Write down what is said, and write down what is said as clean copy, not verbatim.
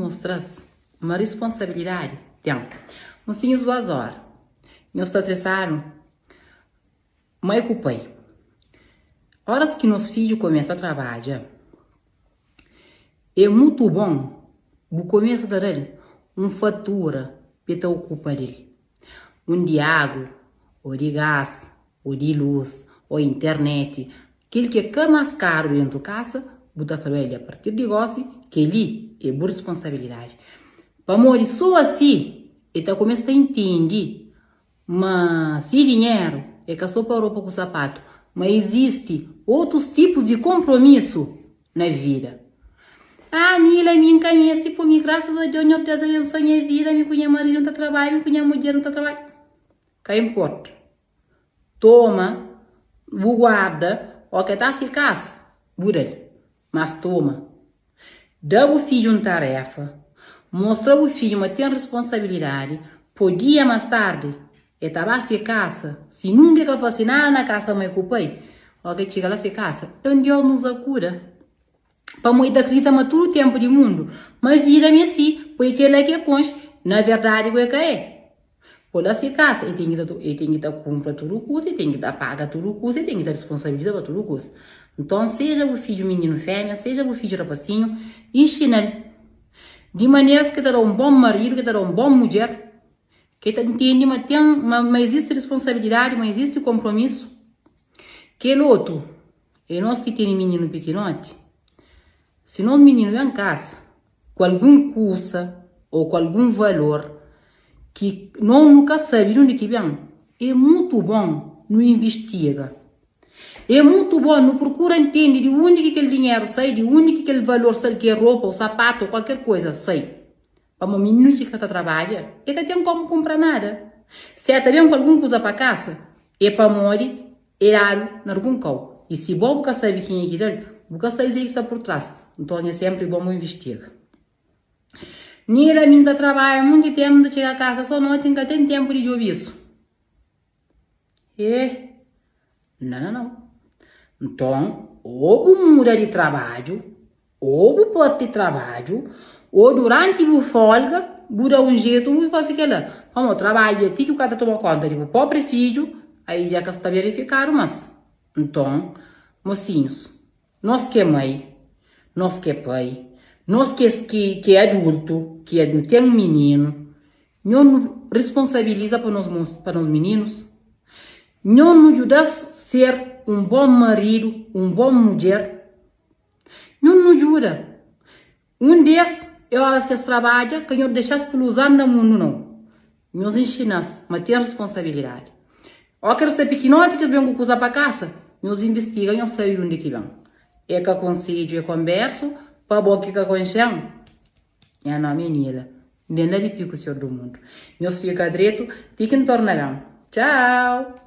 mostra-s ma responsabilidadi ten. Mosinhus boas óra. Nhos sta stresadu? Mai ku pai, óras ki nos fidju kumesa trabadja, é mutu bon bu kumesa ta da-l un fatura pa el ta okupa di el. Un di agu, ô di gas, ô di lus, ô internet, kel ki é ka más karu dentu kasa, bu ta fla-l, el, apartir di gósi, kel-li é bu responsabilidadi. Pamodi sô asi el ta kumesa ta intende Ma si dinheru é ka so pa ropa ku sapatu, ma izisti otus tipus di konpromisu na vida. Ah, Nila, mi N ka meste po mi, grasas a Deus, Nhor Deus abensoa nha vida, mi ku nha maridu nu ta trabadja, mi ku nha mudjer nu ta trabadja. Ka inporta. Toma, bu guarda, o ke ta si kasa, bu da-l. Mas toma. Da bu fidju un taréfa. Mostra bu fidju ma ten responsabilidadi. Podia más tardi el ta ba se kasa, si nunka el ka fase nada na kasa mai ku pai, óki el txiga la se kasa, un Dios nos akuda. Pamodi el ta kridita ma tudu ténpu di mundu, ma vida mi é si, poi kel-la ki el konxe, na verdadi ku el ka é. Pô la se kasa, el ten ki ta, el ten ki ta kunpra tudu kusa, el ten ki ta paga tudu kusa, el ten ki ta responsabiliza pa tudu kusa. Nton, seja bu fidju mininu fémia, seja bu fidju rapasinhu, inxina-l di maneras ki ta da un bon maridu, ki ta da un bon mudjer, ki ta ntende ma ten, ma, ma izisti responsabilidadi, ma izisti konpromisu. Kel otu, é nos ki tene mininu pikinoti. Si nos mininu ben kasa ku algun kusa ô ku algun valor ki nos nu ka sabe di undi ki ben, é mutu bon nu invistiga. É mutu bon nu prokura ntende di undi ki kel dinheru sai, di undi ki kel valor sai, ki é ropa ô sapatu ô kualker kuza sai. Pamodi mininu ki ka ta trabadja, el ka ten kómu kunpra nada. Si el ta ben ku algun kuza pa kasa, é pamodi el dadu na algun kau. I si bo bu ka sabe kenha ki da-l, bu ka sabe kuzê ki sta pur tras. Nton, é sénpri bon bu invistiga. Nila, Ami N ta trabadja monti ténpu, N ta txiga kasa sô noti, N ka ten ténpu di djobe isu. Eh! Nau, nau, nau. Nton, ô bu muda di trabadju, ô bu parti trabadju, ô duranti bu folga, bu da un jetu bu fase kel-la. Pamodi trabadju dja ti ki bu ka ta toma konta di bu própri fidju, aí dja ka sta verifikadu más. Nton, mosinhus, nos ki é mai, nos ki é pai, nos ki é ki é adultu, ki é nu ten mininu, Nho nu risponsabiliza pa nos pa nos mininus. Nho nu djuda-s ser un bon maridu, un bon mudjer. Nho nu djuda. Un di es é óras ki es trabadja, ka nho dexa-s puluza na mundu nau. Nhos inxina-s ma ten risponsabilidadi. Óki es sta pikinoti ki es ben ku kuza pa kasa, nhos invistiga, nhos sabe di undi ki ben. É ka konsedju, é konbersu pa bo ki ka konxe-m. Nha nomi é Nila. N ben la di Piku Senhor do Mundo. Nhos fika dretu ti ki N torna ben. Txau!